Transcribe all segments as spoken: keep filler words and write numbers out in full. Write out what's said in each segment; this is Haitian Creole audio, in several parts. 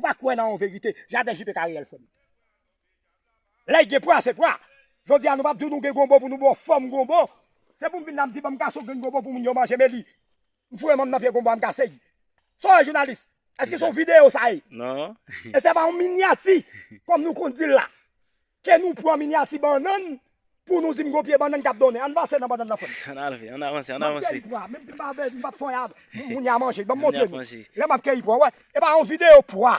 pa kwè nan yon verite. Jaden J P K reyèl, frè m. Lè gen pwa, se pwa. Jodi a, nou p ap di w nou gen gonbo pou nou ba w fòm gonbo. Se pou m vin la, m di, ban m kase yon grenn gonbo pou moun yo manje, men li. M foure men m nan pye gonbo a, m kase l. Sa w wè, jounalis? Èske se yon videyo sa ye? Non. E se pa yon minyati, kòm nou konn di l la. Ke nou pran minyati bannann pou nou di m gon pye bannann k ap donnen. Ann vanse nan bannann nan, frè m. Ann ale, ann avanse, ann avanse. M ap keyi pwa, menm si m pa, m p ap fè yon moun ya manje. Ban m montre nou. Lè m ap keyi pwa, wè. E pa yon videyo pwa.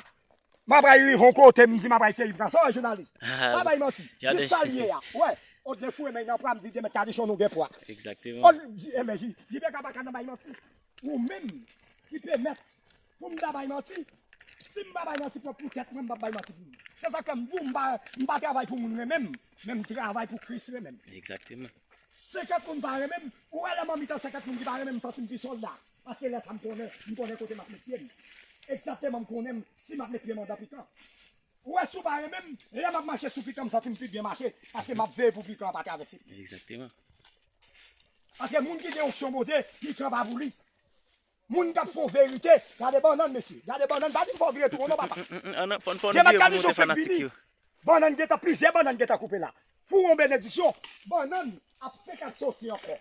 M ap pral rive yon kote, m di m ap pral keyi pwa. Sa w wè, jounalis? Pa bay manti. Jis sa l ye a. Wè. Odle foure men nan pwa, m di, Dye mèt kadichon, nou gen pwa. Egzakteman. J P K pa ka nan bay manti. Ou menm ki pèmèt pou m ta bay manti. Si m pa bay manti pwòp pou tèt mwen, m p ap bay manti pou moun. Se sa k fè m di w m pa, m pa travay pou moun renmen m, men m travay pou Kris renmen m. Egzakteman. Senkant moun pa renmen m, ou wè lè m an mitan senkant moun ki pa renmen m, m santi m pi sòlda. Paske lè sa m konnen, m konnen kote m ap met pye m. Egzakteman, m konnen m, si m ap met pye m andan pikan. Ou wè, si w pa renmen m, lè m ap mache sou pikan, m santi m pi byen mache, paske m ap veye pou pikan an pa travèse m. Egzakteman. Paske moun ki gen onksyon Bondye, pikan pa pou li. Moun k ap fè w verite, gade bannann, mesye. Gade bannann, pa di m fò w vire tou, non, papa. Ann, fò n, fò n vire pou montre fanatik yo. Bannann gentan, plizyè bannann gentan koupe la. Pou yon benediksyon, bannann ap fenk ap soti ankò.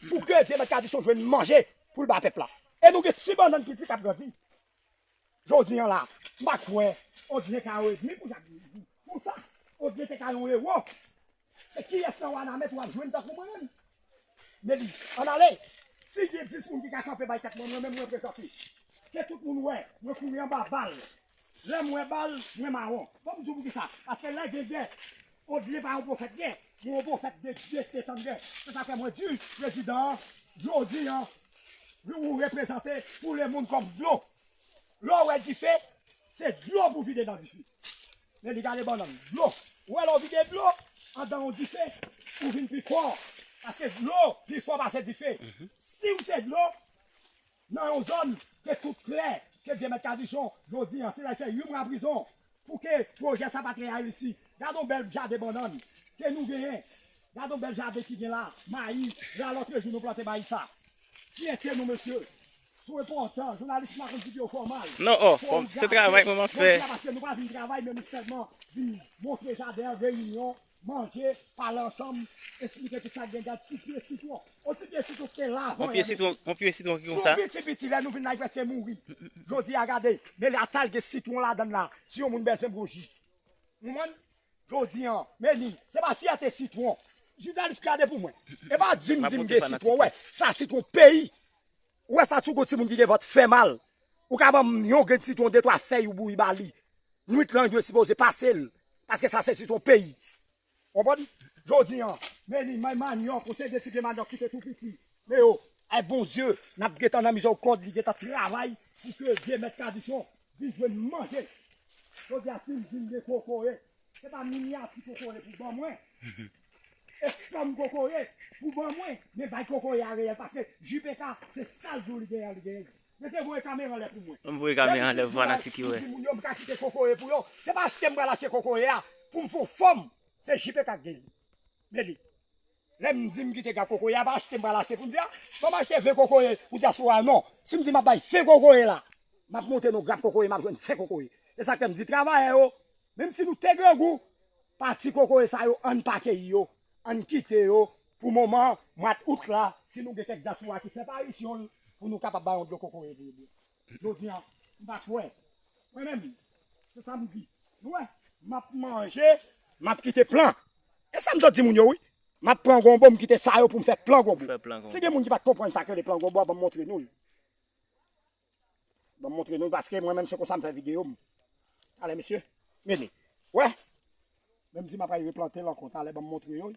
Pou ke Dye mèt kadichon jwenn manje pou l ba pèp la. E nou gen ti bannann piti k ap grandi. Jodi an la, m pa kwè Odle ka yo edmi pou sa. Pou sa, Odle te ka yon ewo. Se kiyès nan Wanament w ap jwenn tankou mwen menm? Men li, ann ale. Si gen dis moun ki ka kanpe bay tèt mwen, mwen menm mwen prezante. Ke tout moun wè, mwen kouri anba bal. Lè m wè bal, mwen mawon. Bon, m di w poukisa. Paske lè gen gè, Odle pa yon pwofèt gè, men yon pwofèt de Dye te tann gè. Se sa fè mwen di prezidan an, jodi an, ou reprezante pou lemonn kòm dlo. Lè w wè dife, se dlo pou vide nan dife. Men li gade bannann, dlo. Ou wè lè w vide dlo andan yon dife, ou vin pi fò. Paske dlo pi fò pase dife. Si w se dlo, nan yon zòn ke tout klè, ke Dye mèt kadichon, jodi an, si l al fè uit mwa prizon, pou ke pwojè sa pa t reyalisi. Gade yon bèl jaden bannann ke nou genyen. Gade yon bèl jaden ki gen la, mayi, la lòt jou nou plante mayi sa. Fyète nou, mesye. Si w enpòtan, jounalis la konn videyo fòmal. Non, oh, fò w se travay mwen m ap fè. Jodi a, paske nou pa vin travay, men nou sèlman vin montre jaden an, reyinyon, manje, pale ansanm, esplike tout sa k gen, gad ti pye sitwon. On ti pye sitwon ki te la avan. On pye sitwon, on pye sitwon ki konsa. Tou piti piti, lè nou vin la, li prèske mouri. Jodi a, gade, men li atal gen sitwon ladann la, si yon moun bezwen bwonji. Ou konprann? Jodi an, men li, se pa fyète sitwon. Jounalis, gade pou mwen. E pa di m, di m gen sitwon, wè. Sa sitwon peyi. Ou wè sa, tou gon timoun ki gen vant fè mal. Ou ka ban m yon grenn sitwon, de twa fèy ou bouyi ba li. Nwit lan, li dwe sipoze pase l. Paske sa se sitwon peyi. Konprann? Jodi an, men li, may manyòk, ou se de ti grenn manyòk ki te tou piti. Men yo, ay Bondye, n ap gentan nan mizèrikòd, li gentan travay pou ke Dye mèt kadichon vin jwenn manje. Jodi a, si m di m gen kokoye, se pa minyati kokoye pou ban mwen. E fòm kokoye pou ban mwen, men bay kokoye a reyèl, paske J P K, se sa l di w li genyen, li genyen. Mesye, voye kamera anlè pou mwen. M voye kamera anlè pou fanatik yo wè. Di moun yo, m ka kite kokoye pou yo. Se pa achte m pral achte kokoye a pou m fè w fòm. Se J P K k gen li. Men li. Lè m di m kite gad kokoye a, pa achte m pral achte pou m di, a, ban m achte ven kokoye pou dyaspora, non. Si m di m ap bay ven kokoye la, m ap montre nou gad kokoye m ap jwenn ven kokoye. E sa k fè m di travayè yo, menm si nou te grangou, pati kokoye sa yo, ann pa keyi yo, ann kite yo pou moman mwa out la, si nou gen kèk dyaspora ki fè parisyon l, pou nou kapab bay yon dlo kokoye pou yo bwè. Jodi a, m pa kwè. Mwen menm, se sa m di. Nou wè, m ap manje, m ap kite plan. E sa m sot di moun yo, wi. M ap pran gonbo, m kite sa yo pou m fè plan gonbo. Fè plan gonbo. Si gen moun ki pa t konprann sa k rele plan gonbo a, ban m montre nou l. Ban m montre nou l, paske mwen menm se konsa m fè videyo m. Talè, mesye, men li. Wè. Menm si m ap al replante l ankò, talè, ban m montre yo l.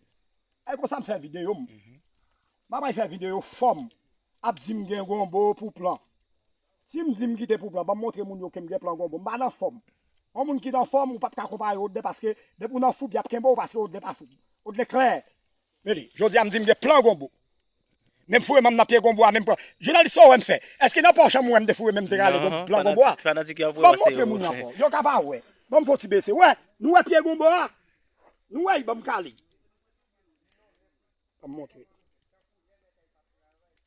E konsa m fè videyo m. M ap al fè videyo fò m ap di m gen gonbo pou plan. Si m di m kite pou plan, ban m montre moun yo ke m gen plan gonbo. M pa nan fòm. Yon moun ki nan fòm, ou p ap ka konpare Odlè, paske depi w nan foub, y ap kenbe w, paske Odlè pa foub. Odlè klè. Men li, jodi a m di m gen plan gonbo. Men m foure men m nan pye gonbo a, men m pran. Jounalis, sa w wè m fè? Èske nan pòch an m wè m te foure men m te rale plan gonbo a? Ban m montre moun yo ankò. Yo ka pa wè. Ban m fè yon ti bese. Wè, nou wè pye gonbo a? Nou wè, ban m kale. Ban m montre.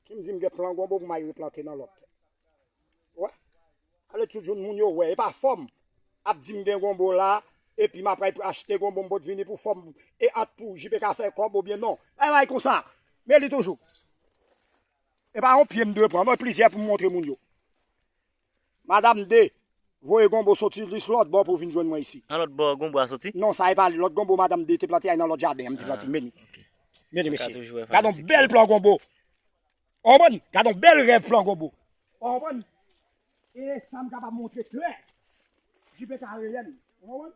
Si m di m gen plan gonbo pou m al replante nan lòt tè. Wè. Pale tout joun moun yo wè, e pa fòm ap di m gen gonbo la, epi m ap achte gonbo m pot vini pou fòm, e ant pou J P K fè kòb oubyen non. Bagay konsa. Men li toujou. E pa yon pye m dwe pran, non, plizyè pou m montre moun yo. Madanm de, voye gonbo soti jis lòt bò pou vin jwenn mwen isi. An lòt bò gonbo a soti? Non, sa e pa li. Lòt gonbo madanm de te plante ay nan lòt jaden an, m te plante. Ah, meni. Ok. Meni, mesye. Gad yon bèl plan gonbo. Ou konprann? Gad yon bèl rèv plan gonbo. Ou konprann? E sa m kapab montre klè. J P K reyèl. Ou konprann?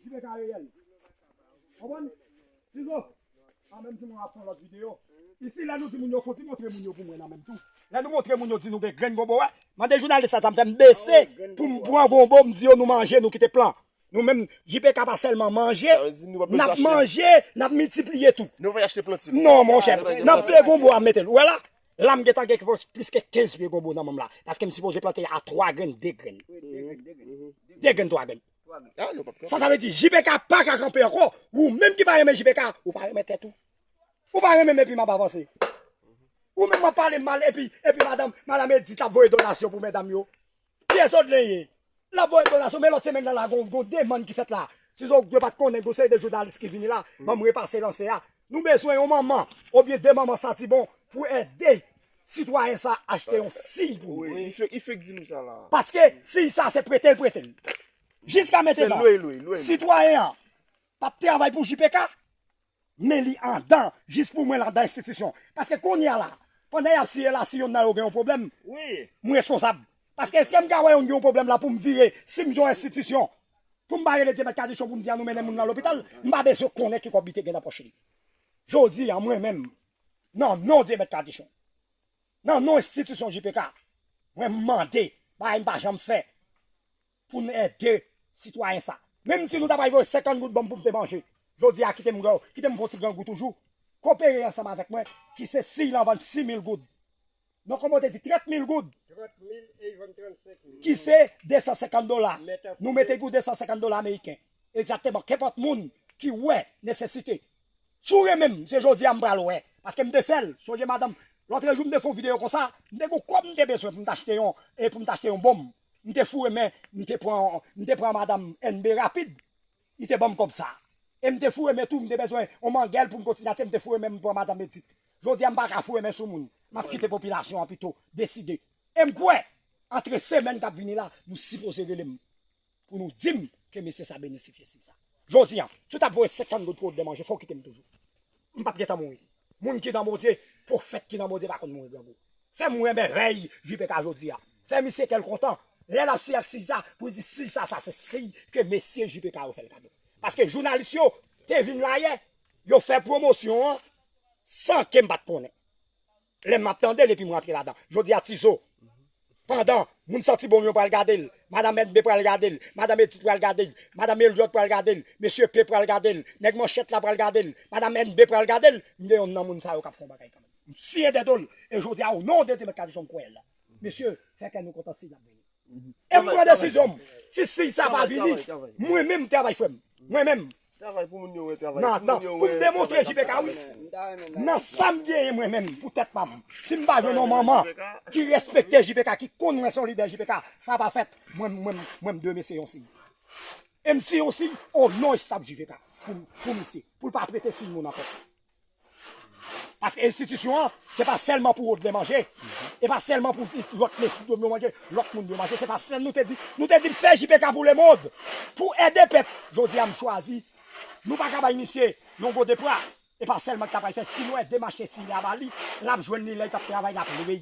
J P K reyèl. Konprann? Tizo, an menm si mwen ap fè lòt videyo. Isi, lè nou di moun yo fon ti montre moun yo pou mwen nan menm tou. Lè nou montre moun yo di nou gen grenn gonbo, wè. Mande jounalis la, sa m fè m bese pou m pran gonbo, m di yo nou manje, nou kite plan. Nou menm, J P K pa sèlman manje, n ap manje, n ap miltipliye tou. Nou va achte plant. Non, monchè, n ap fè gonbo a mete l. Ou wè la? La, m gentan gen plis ke kenz pye gonbo nan men m la. Paske m sipoze plante a twa grenn, de grenn. De grenn, twa grenn. Sa, sa vle di, J P K pa ka kanpe ankò. Ou menm ki pa renmen J P K, ou pa renmen tèt ou. Ou pa renmen m epi m ap avanse. Ou menm w ap pale m mal epi, epi madanm, madanm Edith ap voye donasyon pou medam yo. Pyè zòd len ye. L ap voye donasyon, men lòt semèn nan la, gon, gon demann ki fèt la. Tizo, ou dwe pa t konnen, gon seri de jounalis ki vini la, ban m repase lanse a. Nou bezwen yon manman, oubyen de manman santi bon, pou ede sitwayen sa achte yon siy pou nou. Wi, li fèk, li fèk di nou sa la. Paske siy sa, se prete l prete l. Jiska mentnan, sitwayen an p ap travay pou J P K. Men li andan, jis pou mwen l andan enstitisyon. Paske kounye a la, pandan y ap siye la, si yonn nan yo gen yon pwoblèm, wi, m reskonsab. Paske èske m ka wè yonn gen yon pwoblèm la pou m vire, si m gen yon enstitisyon, pou m pa rele Dye Mèt Kadichon pou m di a nou mennen moun nan lopital, m pa bezwen konnen ki kòb li te gen nan pòch li. Jodi a, mwen menm, nan non Dye Mèt Kadichon, nan non enstitisyon J P K, mwen mande, bagay m pa janm fè, pou n ede sitwayen sa. Menm si nou ta pral voye senkant goud ban m pou m te manje, jodi a kite m, kite m fè yon ti grangou toujou. Kopere ansanm avèk mwen, ki se siy lan vann sis mil goud. Non, kòman w te di, trant mil goud. Trant mil e vann trannsenk mil. Ki se de san senkant dola. Nou mete pou de san senkant dola ameriken. Egzakteman, kenpòt moun ki wè nesesite. Si w renmen m, se jodi a m pral wè. Paske m te fè l. Sonje madanm, lòtrejou m te fè yon videyo konsa, m te gen yon kòb m te bezwen pou m t achte yon, e pou m t achte yon bonm. M te foure men, m te pran, m te pran madanm N B rapid. Li te ban m kòb sa. E m te foure men tou, m te bezwen yon mangèl pou m kontinye atire, m te foure men m pran madanm Edith. Jodi a m pa ka foure men sou moun. M ap kite popilasyon an pito deside. E m kwè, antre semèn k ap vini la, nou sipoze rele m pou nou di m ke mesye sa benefisye siy sa. Jodi a, si w t ap voye senkant goud pou w de manje, fò w kite m toujou. M p ap gentan mouri. Moun ki nan Bondye, pwofèt ki nan Bondye pa konn mouri grangou. Fè m wè mèvèy J P K jodi a. Fè misye kè l kontan. Lè l ap siy ak siy sa, pou l di siy sa, sa se siy ke mesye J P K yo fè l kado. Paske jounalis yo te vin la yè, yo fè pwomosyon an san ke m pa t konnen. Lè m ap tande l epi m rantre ladan. Jodi a Tizo, pandan moun santi bon yo pral gade l, madanm N B pral gade l, madanm Edith pral gade l, madanm Eliot pral gade l, mesye P pral gade l, nèg manchèt la pral gade l, madanm N B pral gade l, m gen yonn nan moun sa yo k ap fè yon bagay kanmenm. M siye dèdo l, e jodi a, o non de Dye Mèt Kadichon, m kwè l. Mesye, fè kè nou kontan si l ap vini. E m pran desizyon m. Si siy sa pa vini, mwen menm travay frè m. Mwen menm. Travay pou moun yo wè, travay pou moun yo wè. Nan, nan, pou m demontre J P K wi. Nan sa m genyen mwen menm, pou tèt pa m. Si m pa jwenn yon manman ki respekte J P K, ki konn mwen se yon lidè J P K, sa pa fèt. Mwen, mwen, mwen m dwe mesye yon siy. E m siy yon siy, o non estaf J P K. Pou, pou misye. Pou l pa prete siy moun ankò. Paske enstitisyon an, se pa sèlman pou Rodlè manje. E pa sèlman pou lòt mesye yo manje, lòt moun yo manje. Se pa sèl nou te di, nou te di fè J P K pou lemonn, pou ede pèp. Jodi a m chwazi, nou pa ka bay misye yon gode pra. E pa sèlman ki ta pral fè, si nou ede m achte siy la ba li, l ap jwenn li lè l t ap travay, l ap lwe.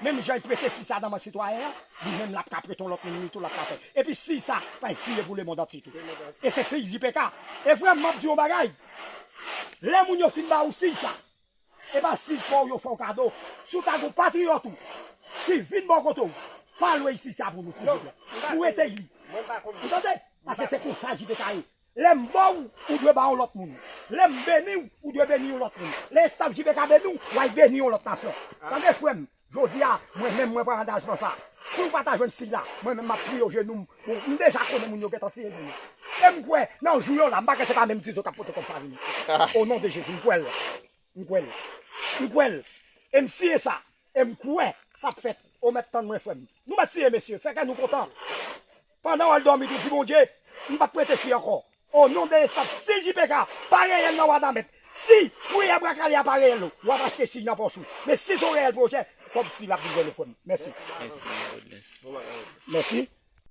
Menm jan l prete siy sa nan men sitwayen an, li menm l ap ka prete yon lòt moun li tou, l ap ka fè. Epi siy sa, pral siye pou lemonn antye tou. E se siy J P K. E frè m, m ap di yon bagay. Lè moun yo fin ba ou siy sa, e pa siy pa w yo fè w kado. Si w ta gen yon patriyòt ou ki vin bò kote w, pa lwe siy sa pou nou, silvouplè. Pou rete li. Ou tande? Paske se konsa J P K ye. Lè m ba w, ou dwe ba yon lòt moun. Lè m beni w, ou dwe beni yon lòt moun. Lè estaf J P K beni w, w al beni yon lòt nasyon. Tande, frè m, jodi a, mwen menm, mwen pran angajman sa. Si w pa ta jwenn siy la, mwen menm, m ap pliye w jenou m. Bon, m deja konnen moun yo gentan siye jenou. E m kwè, nan jou yo la, m pa kwè se pa menm Tizo k ap pote kòb sa vini. O non de Jezi, m kwè l. M kwè l. M kwè l. E m siye sa. E m kwè sa ap fèt. Ou mèt tann mwen, frè m. Nou mèt siye, mesye. Fè kè nou kontan. Pandan w al dòmi, tou di Bondye, m p ap prete fi ankò. O non de estat, si J P K pa genyen l nan Wanament, si Priyè Bwa Kale a pa genyen l, w ap achte siy nan pòch ou. Men si se yon reyèl pwojè, kòb siy la ap vin jwenn ou, frè m. Mèsi. Mèsi.